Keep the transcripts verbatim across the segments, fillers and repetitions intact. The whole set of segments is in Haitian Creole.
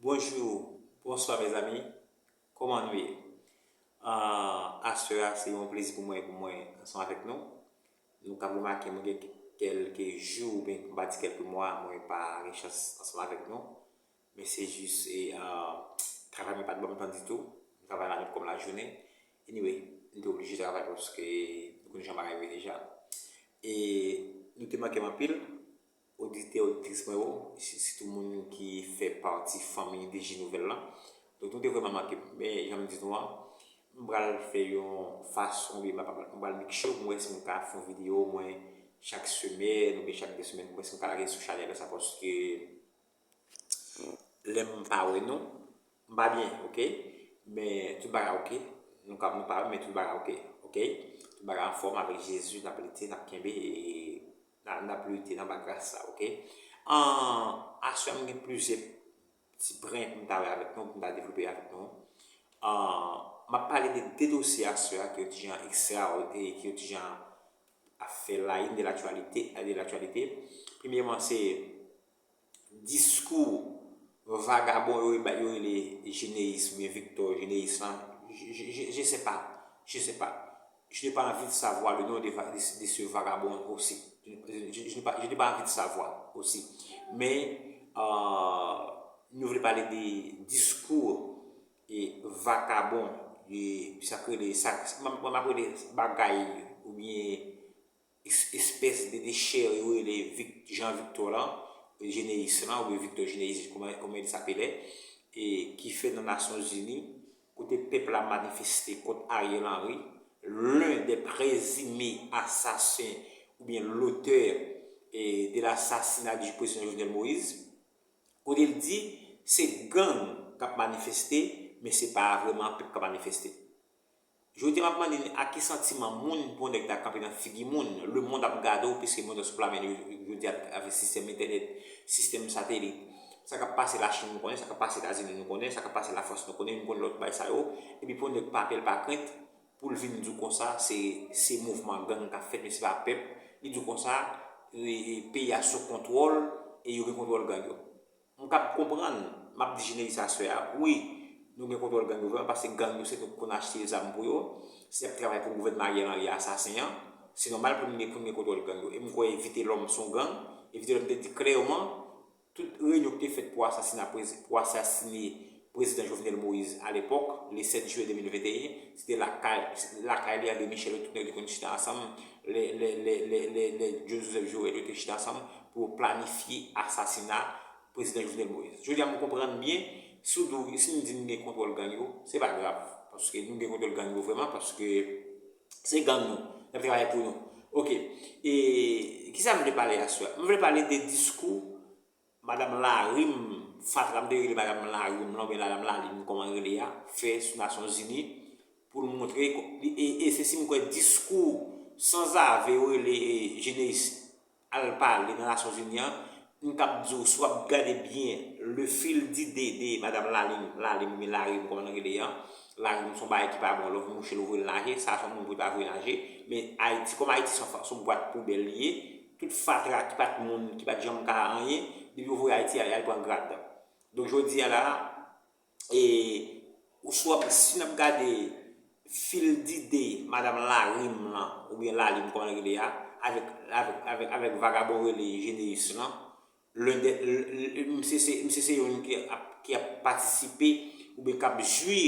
Bonjou, bonswa mezanmi, kòman nou ye? Ah, aswè a se yon plezi pou mwen, pou mwen ansanm avèk nou. Nou ka remake mwen gen kèlke jou, oubyen m pa di kèlke mwa, mwen pa gen chans ansanm avèk nou. Men se jis, e, ah, travay mwen pa t ban m tan ditou. M travay lanwit kòm lajounen. Anyway, m te oblije travay paske nou konn jan bagay yo ye deja. E nou te manke m anpil. Oditè, oditris mwen yo, si- sitou moun ki fè pati fanmi D J Nouvèl lan. Donk, nou te vrèman manke m. Men, jan m di nou an, m pral fè yon fason, oubyen m pral, m pral make sure pou m wè si m ka fè yon videyo omwen chak semèn, oubyen chak de semèn, pou m wè si m ka lage sou chanèl sa, paske lè m pa wè nou, m pa byen, oke? Men tout bagay oke. Nou ka, nou pa wè, men tout bagay oke, oke? Tout bagay anfòm avèk Jezi, n ap lite, n ap kenbe, e n ap, n ap lite nan ba gras sa, oke? An, aswè a m gen plizyè ti pwen pou m ta wè avèk nou, pou m ta devlope avèk nou. An, m ap pale de de dosye aswè a ki yo ti jan ekstra, e ki yo ti jan ap fè la une de l'actualité, de l'actualité. Premyèman, se diskou vagabon yo, yo rele Généus oubyen Victor Généus lan. Je, je, je, je sais pas. Je sais pas. Je n'ai pas envie de savoir le nom de, va- de, de ce vagabond aussi. Je, je, je n'ai pas, je n'ai pas envie de savoir aussi. Men, euh, nou vle pale de diskou e vakabon, e sa k rele, sa, mwen, mwen m ap rele bagay oubyen es- espès de, de chè yo rele Vic- Jean Victor lan, Généus lan, oubyen Victor Généus, kòman, kòman il s'appelait, e ki fèt nan Nasyonzini, kote pèp la manifeste kont Ariel Henry, l'un des présumés assassins oubyen l'auteur, e, de l'assassinat du président Jovenel Moïse, kote l di se gang k ap manifeste, men se pa vrèman pèp k ap manifeste. Jodi a, m ap mande n, ak ki santiman moun pou yon nèg ta kanpe nan figi moun, lemonn ap gade w, piske moun nan sou planèt yo, jodi a, avèk sistèm entènèt, sistèm satelit. Sa k ap pase Lachin, nou konnen, sa k ap pase Etazini, nou konnen, sa k ap pase Lafrans, nou konnen, nou konnen lòt bay sa yo. Epi pou yon nèg pa pè, l pa krent, pou l vin di w konsa, se, se mouvman gang k ap fèt, men se pa pèp. Li di w konsa, e, e, peyi a sou kontwòl, e yo gen kontwòl gang yo. M kab konprann, m ap di Généus aswè a, wi, nou gen kontwòl gang yo vrèman, paske gang yo se nou k konn achte zam pou yo. Si y ap travay pou gouvènman Ariel Henry asasen an, se nòmal pou n gen, pou n gen kontwòl gang yo. E m kwè Vitelhomme se yon gang, e Vitelhomme te di klèman, tout reyinyon ki te fèt pou asasina prezi- pou asasine prezidan Jovenel Moïse alepòk, le sèt jiyè de mil venteyen, se te lakay, lakay li André Michel yo, tout nèg yo te konn chita ansanm, lè, lè, lè, lè, lè, lè John Joseph Joël yo te chita ansanm pou yo planifye asasina prezidan Jovenel Moïse. Jodi a, m konprann byen, si w di w, si m di n gen kontwòl gang yo, se pa grav, paske nou gen kontwòl gang yo vrèman, paske se gang nou, y ap travay pou nou. Oke, e kisa m vle pale aswè a? M vle pale de diskou Madanm Larim, fatra m te rele Madanm Larim lan, oubyen Madanm Lalin, kòman l rele a, fè sou Nasyonzini, pou l montre, e, e se si m kwè diskou sanzave yo rele, e, Généus al pale nan Nasyonzini an, m kab di w, si w ap gade byen, le fil d'idée de Madanm Lalin, Lalin oubyen Larim, kòman l rele a, Larim se yon bagay ki pa bon, lè w mouche l, ou voye l naje, sa se yon moun pou l ta voye naje, men Ayiti, kòm Ayiti se yon fa- se yon bwat poubèl li ye, tout fatra ki pa t moun, ki pa t janm ka anyen, depi yo voye Ayiti, y al, y al pran grad. Donk, jodi a la, e, ou si w ap, si n ap gade fil d'idée Madanm Larim lan, oubyen Lalim, kòman l rele a, avèk, avèk, avèk, avèk vagabon rele Généus lan, l'un des, l- l- misye se, misye se youn ki ap, ki ap patisipe, oubyen k ap jwi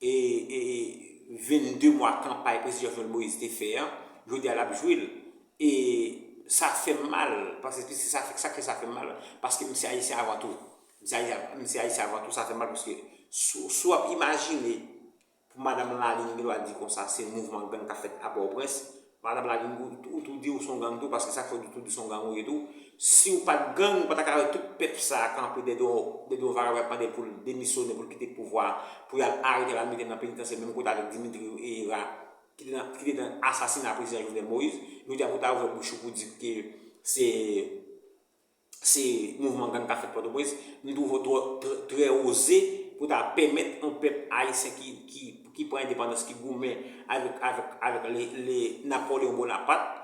e, e, e vennde mwa kanpay prezidan Jovenel Moïse te fè an, jodi a l ap jwi l. E sa fè m mal, paske se sa, sa k fè sa fè m mal, paske m se ayisyen avan tou. M se ayisyen, m se ayisyen avan tou, sa fè m mal, paske si w, si w ap imajine pou madanm Lalin gen dwa di konsa se mouvman gang k ap fèt a Pòtoprens, madanm Lalin, ou, ou tou di ou se yon gang tou, paske sa k fè ou tou di se yon gang ou ye tou. Si w pa t gang, ou pa ta ka wè tout pèp sa a kanpe dèyè yon, dèyè yon vagabon k ap mande l pou l demisyonnen, pou l kite pouvwa a, pou y al arete l, al mete l nan penitansye, menm kote avèk Dimitri Herard, ki te nan, ki te nan asasina prezidan Jovenel Moïse. Jodi a, pou w ta ouvè bouch ou pou di ke se, se mouvman gang k ap fèt Pòtoprens, m twouve w twò, trè, trè oze pou w ta pèmèt yon pèp ayisyen ki, ki, ki pran endepandans, ki goumen avèk, avèk, avèk le, le Napoléon Bonaparte,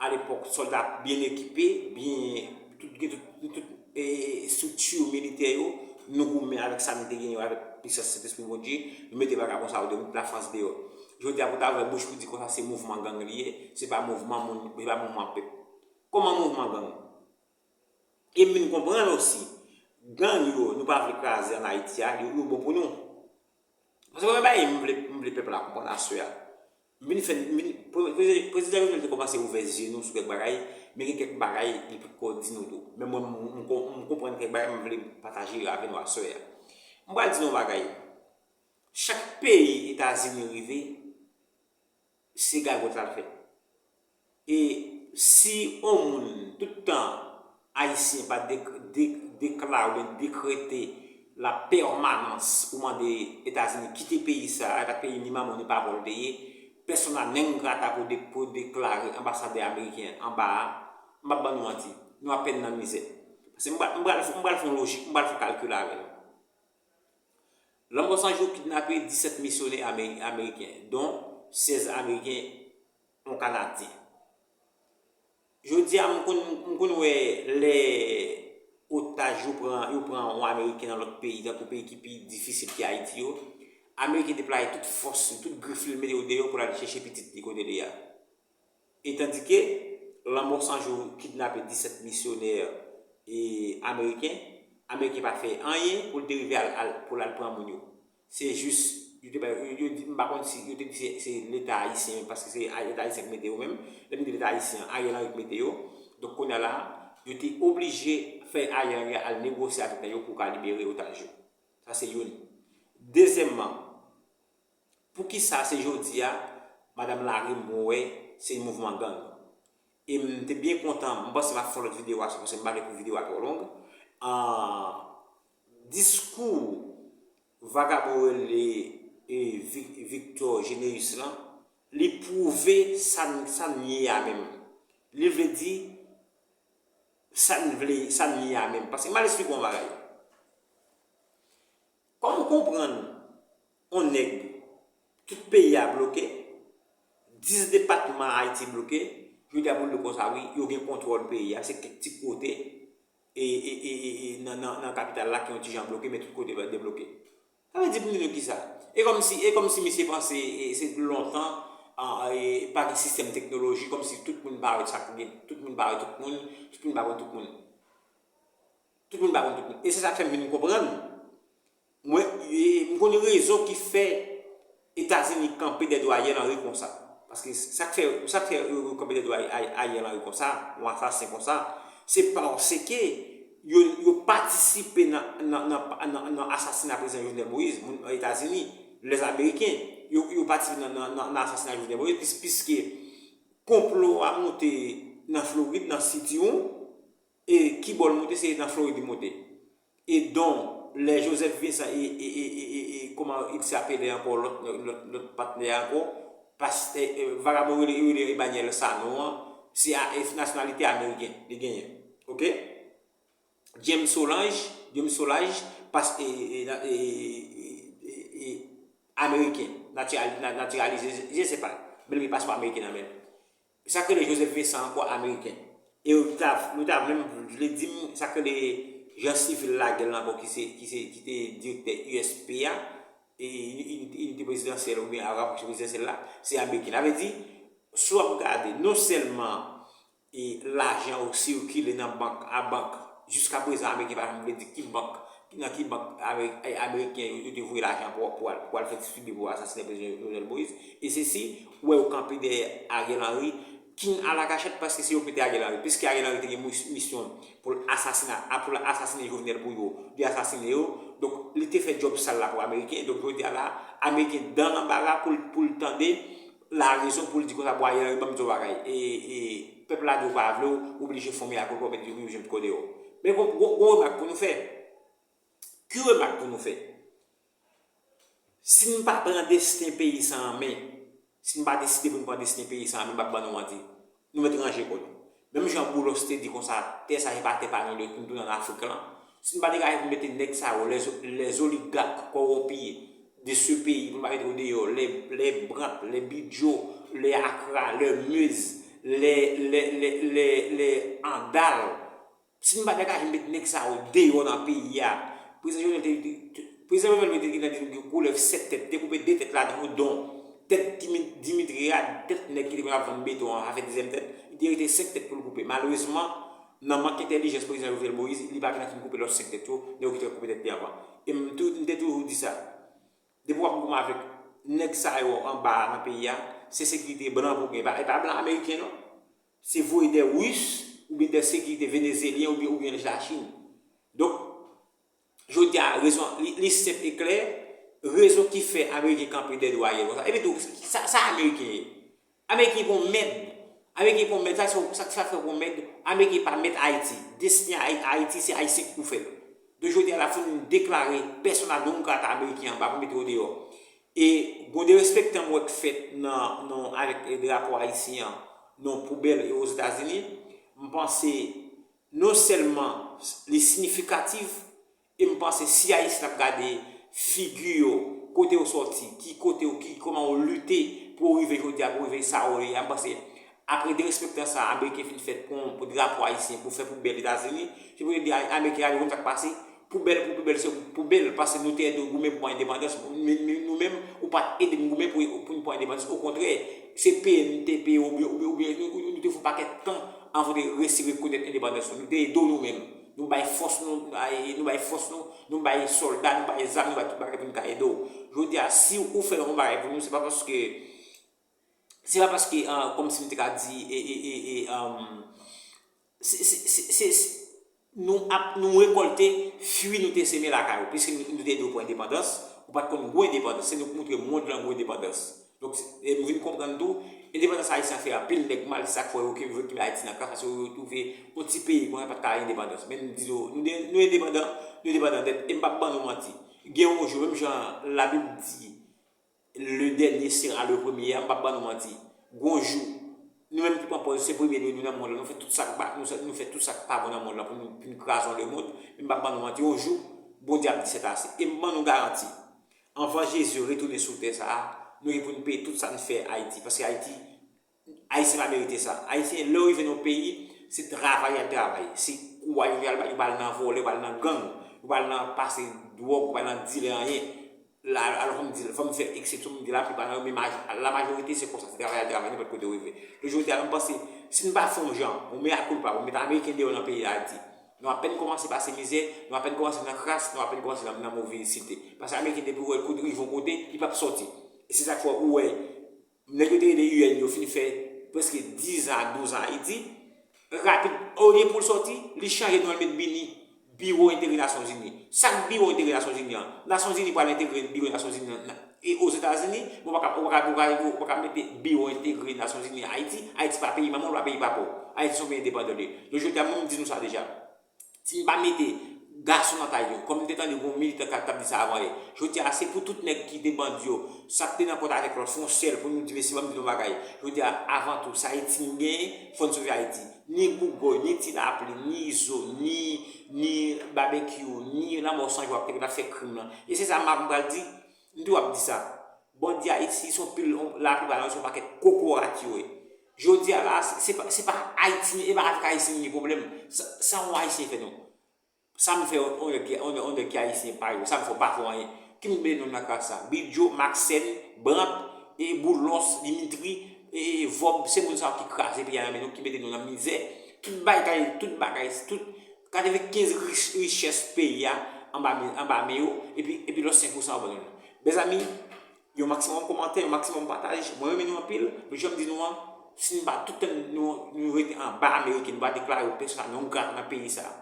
alepòk, sòlda byen ekipe, byen, tout, gen tout, tout, e, estrikti militè yo, Nou goumen avèk sa nou te genyen yo, avèk pisans Sentespri Bondye, nou mete vagabon sa yo deyò, nou mete Lafrans deyò. Jodi a pou ta ouvè bouch pou di konsa se mouvman gang li ye, se pa mouvman moun, se pa mouvman pèp. Kòman mouvman gang? E m vin konprann osi, gang yo nou pa vle kraze ann Ayiti a, yo, yo bon pou nou. Paske premye bagay m vle, m vle pèp la konprann aswè a. M vin fè, m vin, pre- pre- prezidan Jovenel te kòmanse ouvè zye nou sou kèk bagay, men gen kèk bagay li potko di nou tou. Men mwen, m, m, m konprann kèk bagay, m vle pataje avè nou aswè a. M pral di nou yon bagay. Chak peyi Etazini rive, se gagòt l al fè. E si yon moun, tout tan, Ayisyen pa dek- dek- deklare oubyen dekrete lapèmanans pou mande Etazini kite peyi sa a, e pa peyi ni manman ni papa w te ye, persona non grata pou de- pou deklare anbasadè ameriken anba a, m p ap ban nou manti, nou apèn nan mizè. Paske m pral, m pral, m pral fè yon lojik, m pral fè yon kalkil avè nou. Lanmò San Jou kidnape disèt misyonè ame- ameriken, don sèz ameriken, yon Kanadyen. Jodi a, m konn, m konn wè lè otaj yo pran, yo pran yon Ameriken nan lòt peyi, tankou peyi ki pi difisil ki Ayiti yo, Ameriken deplwaye tout fòs li, tout grif li, l mete yo deyò pou l al chèche pitit li kote l ye a. E tandike Lanmò San Jou kidnape disèt misyonè e ameriken, Ameriken pa fè anyen pou l te rive al, al, pou l al pran moun yo. Se jis, yo te bay, yo, yo di, m pa konn si yo te di se, se Leta ayisyen, paske se a- Leta ayisyen ki mete yo menm. Lè m di Leta ayisyen an, Ariel Henry ki mete yo. Donk, kounye a la, yo te oblije fè Ariel Henry al negosye avèk nèg yo pou ka libere otaj yo. Sa se youn. Dezyèmman, poukisa se jodi a, madanm Larime, mwen wè, se mouvman gang? E m te byen kontan, m panse m ap fè yon lòt videyo a sou, paske m pa vle pou videyo a twò long. An, diskou vagabon rele e, Vi- Victor Généus lan, li pwouve sa n- sa n ye a menm. Li vle di sa n vle, sa n ye a menm. Paske m al esplike yon bagay. Kòm ou konprann, yon nèg, tout peyi a bloke, dis depatman Ayiti bloke, jodi a pou l di konsa, wi, yo gen kontwòl peyi a, se kèk ti kote e, e, e, e, e, nan, nan, nan kapital la ki yon ti jan bloke, men tout kote debloke. Sa vle di pou nou kisa? E kòmsi, e kòmsi misye panse e, se lontan, an, e, pa gen sistèm teknoloji, kòmsi tout moun pa wè sa k gen, tout moun pa wè tout moun, tout moun pa konn tout moun. Tout moun pa konn tout moun. E se sa k fè m vin konprann. Mwen, e, m konn rezon ki fè Etazini kanpe dèyè do Ariel Henry konsa. Paske sa k fè, sa k fè yo, yo kanpe dèyè do Ari- Ari- Ariel Henry konsa, yon asasen konsa, se paske yo, yo patisipe nan, nan, nan, nan, nan asasina prezidan Jovenel Moïse, moun Etazini, lèzameriken, yo, yo patisipe nan, nan, nan, nan asasina Jovenel Moïse, pis- piske konplo a monte nan Florid, nan City One, e ki bò l monte, se nan Florid li monte. E donk, lè Joseph Vincent e, e, e, e, e, e kòman il s'appelait ankò, lòt, lòt, lòt patnè a ankò, pas- e, e, vagabon rele, rele Emmanuel Sanon an, se a- e nasyonalite ameriken li genyen. Oke? James Solange, James Solange, pas- e, e, e, e, e, e, ameriken, natiral- na- natiralize, je sais pas, men li gen paspò ameriken nan men l. Sa k rele Joseph Vincent ankò ameriken. E yo ta, yo ta menm vle di m, sa k rele Jean Civil Laguel ankò ki se, ki se, ki te direktè U S P a, e, Inite Prezidansyèl oubyen Rapwoche Prezidansyèl la, se ameriken. Sa vle di, si w ap gade, non sèlman e lajan yo sikile nan bank a bank, jiska prezan, ameriken pa janm vle di ki bank, nan ki bank ameriken yo, yo te voye lajan pou, pou al, pou al fè distribiye pou asasinen prezidan Jovenel Moïse. E se si, ou wè yo kanpe dèyè Ariel Henry, kin alakachèt, paske se yo k mete Ariel Henry. Piske Ariel Henry te gen mis- misyon pou l asasina, pou l asasinen Jovenel pou yo, li asasinen yo. Donk, li te fè djòb sal la pou ameriken. Donk, jodi a la, ameriken dan nan bara pou l, pou l tande larezon pou l di konsa, bon, Ariel Henry, ban m di w bagay. E, e, pèp la di w pa vle w, ou oblije fòme ak ou, pou w mete yo, yo jwenn kò deyò. Men gon, gon, gon remak pou nou fè. Ki remak pou nou fè? Si n pa pran desten peyi sa an men, si n pa deside pou n pran desten peyi sa an men, m p ap ban nou manti. Nou mèt ranje kò nou. Menm jan Boulos te di konsa, tè sa se pa tè pa nou, nou tounen ann Afrik lan. Si n pa degaje pou n mete nèg sa yo, les, les oligarques corrompus de ce pays, pou n pa mete yo deyò, les, les Brandt, les Bidjo, les Accra, les Meuse, les, les, les, les, les Handal, si n pa degaje met nèg sa yo deyò nan peyi a, Prezidan Jovenel te, te, te- Prezidan Jovenel te gen nan di nou gen koulèv sèt tèt, te koupe de tèt ladan yon don. Tèt Dimi- Dimitri a, tèt nèg ki te konn ap vann beton an, sa fè dizyèm tèt, li te rete senk tèt pou l koupe. Malerezman, nan mank entèlijans Prezidan Jovenel Moïse, li pa gen nan fin koupe lòt senk tèt yo, nèg yo ki te koupe tèt li anvan. E m tou, m te toujou di sa. Depi w ap goumen avèk nèg sa yo anba a nan peyi a, se sekirite blan pou w gen. E pa, e pa blan ameriken non. Se voye de Ris oubyen de sekirite venezelyen oubyen, oubyen Lachin. Donk, jodi a, rezon, li, li senp e klè, rezon ki fè Ameriken kanpe dèyè Ariel konsa. Epi tou, sa, sa Ameriken ye? Ameriken pran mèd. Ameriken pran mèd, sa, sa, sa fè pran mèd. Ameriken pa mèt Ayiti. Destine Ay- Ayiti, se Ayisyen ki pou fè l. Donk, jodi a, la, fò nou deklare pèsonaj non grata Ameriken anba pou mete yo deyò. E gon derespektan m wè k fèt nan, nan, avèk drapo ayisyen an, nan poubèl e Ozetazini, m panse non sèlman li siyifikatif, e m panse si Ayisyen ap gade figi yo, kote yo sòti, ki kote yo, ki, kòman yo lite pou yo rive jodi a, pou yo rive sa yo ye a, m panse apre derespektan sa Ameriken fin fèt pou, pou drapo ayisyen, pou fè poubèl Etazini, se pou yo di Ameriken, gade, konn sa k pase, poubèl pou poubèl, se poubèl, paske nou te ede w goumen pou pran endepandans, nou menm, ou pa t ede n goumen pou, pou n pran endepandans, okontrè, se peye n te peye w, oubyen, oubyen, oubyen nou, nou te fè yon pakèt tan anvan nou te resi rekonèt endepandans nou, nou te ede w nou menm, nou bay fòs nou, nou bay fòs nou, nou bay sòlda, nou bay zam, nou bay tout bagay pou n ka ede w. Jodi a, si ou fè yon bagay pou nou, se pa paske, se pa paske, ah, kòmsi m te ka di, e, e, e, e, um, se, se, se, se, se, nou ap, nou rekòlte fwi nou te seme lakay ou. Piske nou, nou te di w pran endepandans, ou pa t konn gwo endepandans. Se nou k montre mond lan gwo endepandans. Donk, se- e nou vin konprann tou, endepandans ayisyen an fè anpil nèg mal, se sa k fè yo kenbe, yo kenbe Ayiti nan kras, paske yo twouve yon ti peyi konsa pa t ka endepandans. Men nou di yo, nou, de- nou endepandan, nou endepandan nèt, e m p ap ban nou manti. Gen yon jou, menm jan Labib di, le dernier sera le premier, m p ap ban nou manti. Gon jou, nou menm ki pran pòz se premye nou, nou nan mond lan, nou fè tout sa k pa, nou, sa- nou fè tout sa k pa bon nan mond lan pou nou, pou nou kraze yon lemonn, men m p ap ban nou manti, yon jou, Bondye ap di sètase. E m ban nou garanti, anvan Jezi retounen sou tè sa a, nou gen pou nou peye tout sa n fè Ayiti. Paske Ayiti, Ayisyen pa merite sa. Ayisyen, lè yo rive nan yon peyi, se travay y al travay. Se kouraj yo al bay, yo pa al nan vòlè, yo pa al nan gang, yo pa al nan pase dwòg, yo pa al nan dilè anyen. La, alò fò m di, fò m fè eksepsyon, m di laplipa nan yo, men maj- lamajorite se konsa, se travay al travay nenpòt kote yo rive. Jodi a, m panse, si n pa fè yon jan, yon mea culpa, pou n mete Ameriken deyò nan peyi Ayiti, nou apèn kòmanse pase mizè, nou apèn kòmanse nan kras, nou apèn kòmanse nan, nan move site. Paske Ameriken depi w wè l kote rive yon kote, li p ap sòti. E se sa k fè ou wè, nèg yo te rele U N yo fin fè prèske diz an ak douz an Ayiti, rapid, olye pou l sòti, li chanje non l met BINI, Biwo Entere Nasyonzini. Sa k Biwo Entere Nasyonzini an? Nasyonzini pral entegre Biwo Nasyonzini an, nan- e Ozetazini, men w pa ka, w pa ka, w pa ka, w pa ka mete Biwo Entegre Nasyonzini an Ayiti. Ayiti pa peyi manman w, pa peyi papa w. Ayiti se yon peyi endepandan li ye. Donk, jodi a, mwen, m di nou sa deja. Si n pa mete gason nan tay yo, kòm m te tande yon militan k ap di sa avan yè, jodi a, se pou tout nèg ki te bandi yo, sa k te nan kont avèk lòt, fè yon sèl pou nou di, mesye, ban m di nou yon bagay. Jodi a, avan tou, sa Ayiti n genyen, fò n sove Ayiti. Ni Gougouy, ni Ti Lapli, ni Izo, ni, ni Babekyou, ni Lanmò San Jou ap te gen ap fè krim lan. E se sa m ap pral di, m toujou ap di sa. Bandi Ayiti, se yon pil, laplipa nan yo, se yon pakèt kokorat yo ye. Jodi a la, se, se pa, se pa Ayiti, e pa avèk Ayisyen n gen pwoblèm. Sa, sa yon Ayisyen fè nou? Sa m fè yon, yon nèg ki, yon, yon nèg ki Ayisyen parèy ou? Sa m fè w pa fè w anyen? Ki m mete non nan kras sa? Bidjo, Maxène, Brandt, e Boulos, Dimitri, e Vòb, se moun sa yo ki kraze peyi a nan men nou, ki mete nou nan mizè. Tout bagay, tout bagay, tout katrevenkenz rich- richès peyi a anba men, anba men yo, epi, epi lòt senk pousan yo abandone. Mezanmi, yon maksimòm kòmantè, yon maksimòm pataj. Mwen renmen nou anpil, men jan m di nou an, si n pa tout tan nou, nou rete anba Ameriken, nou pa deklare yo pèsona non grata nan peyi sa a,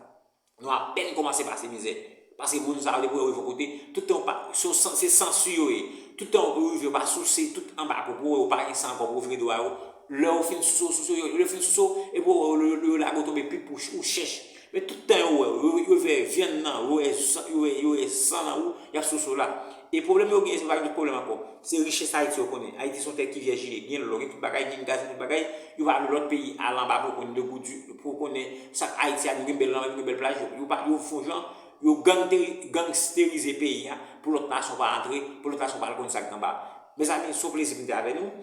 nou apèn kòmanse pase mizè. Paske moun sa yo, depi yo rive yon kote, tout tan yo pa, se, se sansi yo ye. Tout tan yo rive, yo pa souse tout anba po pou yo, yo pa gen san ankò pou yo vire do a yo. Lè yo fin souse, souse, yo, lè yo fin souse, epi yo, yo, yo, yo lage w tonbe pi pou ou chèch. Men tout tan yo wè, yo, yo vè vyann nan, yo wè, yo wè, yo wè san nan ou, y ap souse w la. E pwoblèm yo genyen, se pa yon lòt pwoblèm ankò. Se richès Ayiti yo konnen. Ayiti se yon tè ki vyèj li ye. Gen lò, gen tout bagay, gen gaz, gen tout bagay. Yo pa vle lòt peyi al anba pou yo konn degoudi, pou yo konnen sa k Ayiti a, nou gen bèl lanmè, nou gen bèl plaj. Yo, yo pa, yo fè yon jan, yo gangteri- gangsterize peyi a pou lòt nasyon pa antre, pou lòt nasyon pa al konn sa k anba. Mezanmi, se yon plezi pou m te avè nou.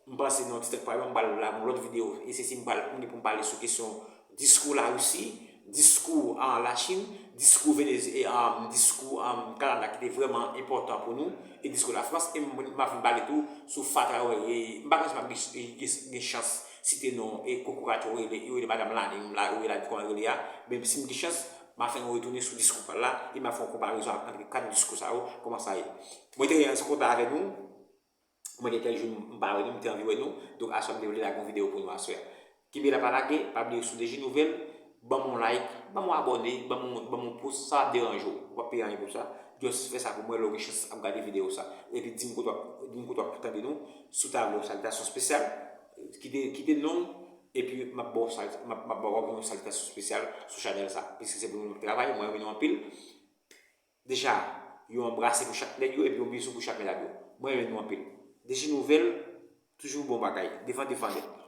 M panse nan yon ti tan k pral, m pral la yon lòt videyo. E se si m pral, m gen pou m pale sou kesyon diskou Larisi. diskou an Lachin, diskou Venez, e, um, diskou um, Kanada ki te vrèman enpòtan pou nou, e diskou Lafrans, e m m ap vin pale tou sou fatra, e m pa konnen si m ap gen- gen- gen chans site non e kokorat yo rele, yo rele madanm Lani, m la, yo rele la kòman rele a, men si m gen chans, m ap fè yon retounen sou diskou pa l la, e m ap fè yon konparezon ant kat diskou sa yo, kòman sa ye. Mwen te renmen kontan avè nou, mwen gen kèk jou m pa wè nou, m te anvi wè nou, donk aswè m te vle lage yon videyo pou nou aswè. Kenbe la pa lage, pa bliye sou D J Nouvèl, ban m yon like, ban m yon abòne, ban m yon, ban m yon pouce, sa ap deranje w, ou p ap peye anyen pou sa, just fè sa pou mwen lè w gen chans ap gade videyo sa. Epi di m kote w ap, di m kote w ap tande nou, sou tablo salitasyon espesyal, kite, kite non w, epi m ap ba w sal- m ap, m ap ba w yon salitasyon espesyal sou chanèl sa, piske se pou nou n ap travay, mwen renmen nou anpil. Deja, yon anbrase pou chak nèg yo, epi yon bizou pou chak medam yo. Mwen renmen nou anpil. D J Nouvèl, toujou bon bagay. Devan, devan nèt.